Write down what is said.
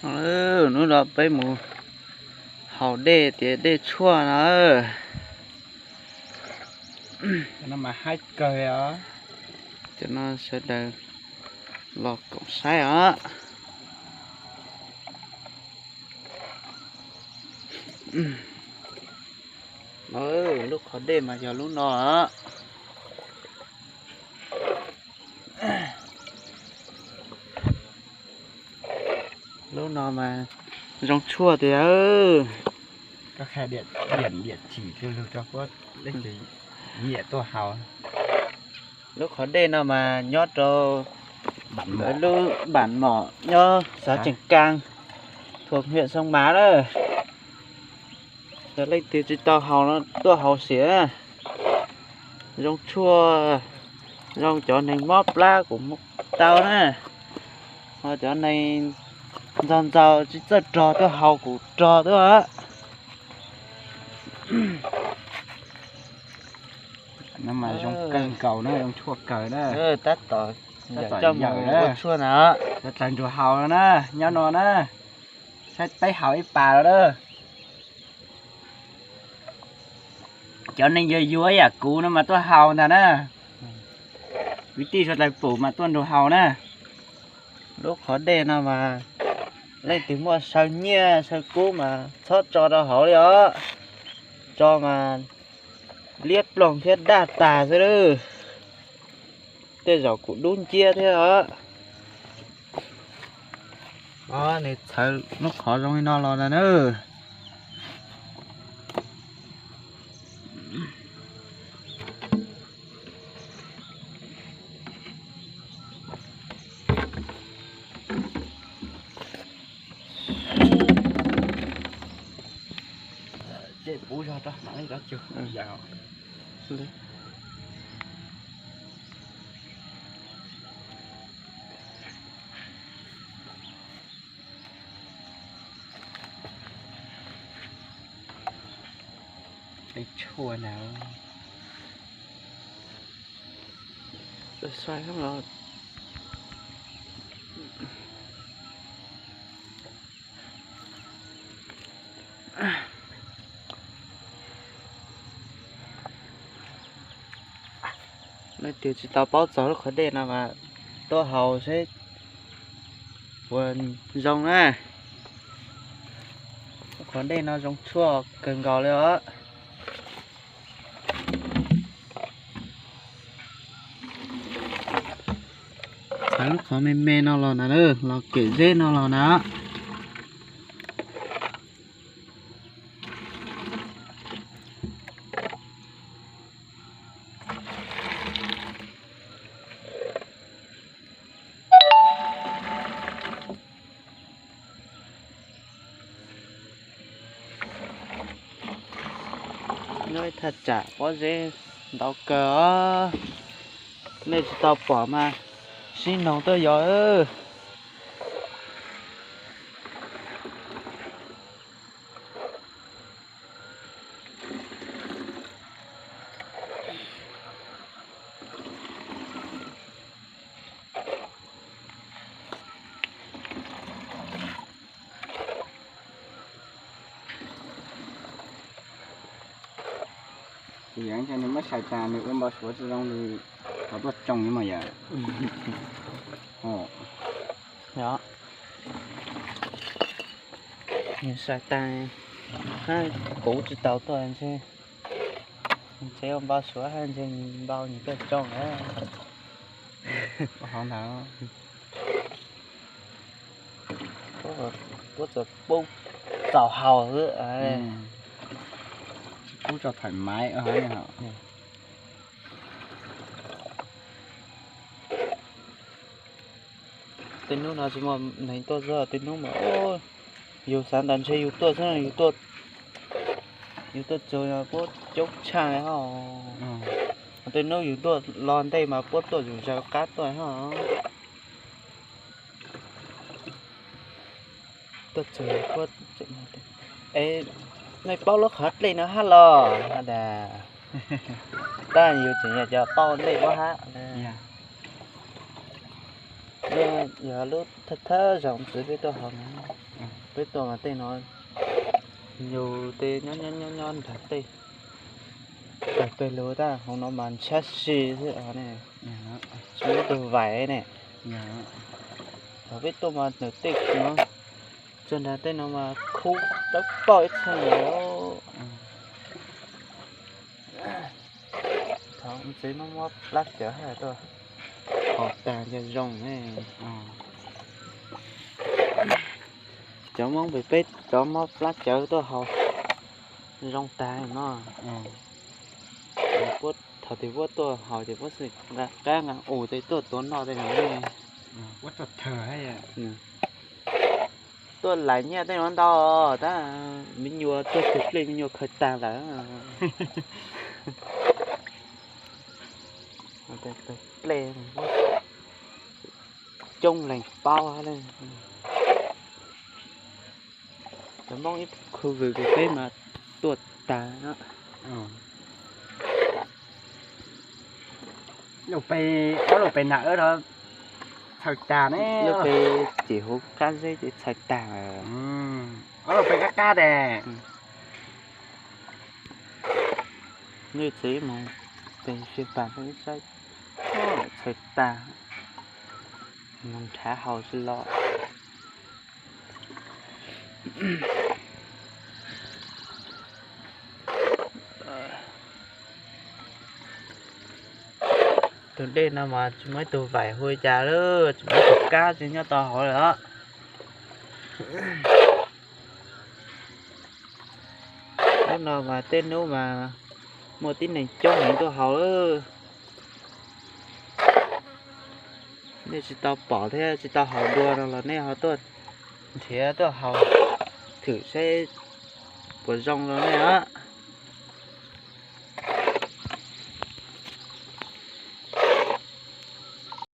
Hnub no peb mus haus dej tias dej tshuaj no. Cov no mas haib kawg os. Cov no sawv daws los koom saib os. Lub qhov dej mas yog lub no. Lub no mas zoo tshuaj tiag. Koj qhia địa chỉ rau puab, leej twg nyiam tuaj haus. Lub qhov dej no mas nyob rau lub bản Mỏ nyob xã Trường Cang, thuộc huyện Sông Mã na. Yog leej twg tsis tau haus no tuaj haus xwb. Zoo tshuaj, zoo cov neeg mob plab kuj tau na, ho cov neeg ntxog ntxaus tsis txawj rog tuaj haus kuj rog tuaj. No mas zoo kawg nkaus na, zoo tshuaj kawg na. Tab tom, tab tom coj mus ua tshuaj na. Cov tawg ntsuag haus no na, nyob no na, saib peb haus ib pas los na. Cov neeg yuag yuag yam kuv no mas tuaj haus ntag na. Kwv tij suav dlawg pum mas tuaj nrog haus na. Lub qhov dej no mas leej twg muaj saw nyiaj saw kub mas txhob tso rau hauv li os. Tso mas liab ploog thiab daj tas xwb lawm. Tej zaum kuj dub nciab thiab os. Nws txhawv lub qhov zoo li no los ntag na. Ces puv zog rau mam li rov cug. Tej tshuaj na. Leej twg tsis tau paub txog lub qhov dej no mas tuaj haus seb puas zoo na. Lub qhov dej no zoo tshuaj kawg nkaus li os. Txhawv lub qhov me me no los na, los kem zeb no los na. Nyob ib thaj tsam pob zeb ntau kawg os. Nej tsis tau pom mas sib noog tuaj yos. Ces yog ntshe nws muab sai tas nws ua npau suav tsis zoo li, thov tuaj tsoo mas yom. Nws sai tas, kuv tsis tau tuaj ntshe, ntshe ua npau suav hab ntshe npau nws tuaj tsoo na. Hov ntag. Puab txawm pub txaus haus xwb, tsis pub tso thoải mái. Tej hnub no tsis muaj neeg tuaj xwb, tej hnub mas yus xav ntawd ntshe yus tuaj xwb, yus tuaj txug puab coob tshaj li hos. Tej hnub yus tuaj los ntej mas puab tuaj zom zaws qab tuaj hos. Tuaj txug puab, es nej paub lub qhov dlej no hab los? Tab yus tseem yog cov paub dlej puab hab. Yog lub thawj thawj zaus ntxiv peb tuaj hauv no, peb tuaj mas tej no yus tej nyob nyob nyob nyob nrag tej, nrag tej lug tab hauv no mas ntshiab si xwb ne, tsis muaj ib tug vaim ne. Thaum peb tuaj mas nws tej no, txog nrag tej no mas khub dawb paug ib txhia ntawd. Thaum ntxiv muab mob plab cawv hab tuaj haus tag nco zoo ne. Cov Hmoob pem peb cov mob plab cawv tuaj haus zoo tag no. Thaum twg puab tuaj haus ces puab xwb nqa qab nqa us tes tuaj tuav noj tej no ne. Tuaj lais nyiaj tej no ntau, tab me nyuam tuaj tug plej me nyuam khaws tag lawm. Plej coob leej paub le. Cov Hmoob ib khu vwm pem peb mas tuaj tag. Ob lub pem nam txhaws tag ne. Lub pem cim huv qab zeb ces txhaws tag. Ob lub pem qab qab de. Nws txiv mus pem Xyooj Pam ib sab txhaws tag, mus nrhav haus tsis los. Tus dej no mas tsis muaj ib tug vaim hu li cas lawm, tsis muaj ib tug kab tsis nyob tau hauv lawm os. Hnub no mas tej hnub mas muaj tib neeg coob heev tuaj haus lawm. Nej tsis tau pom thiab tsis tau haus dua no los nej ho tuaj nrhiav tuaj haus thwm seb puas zoo rau nej os.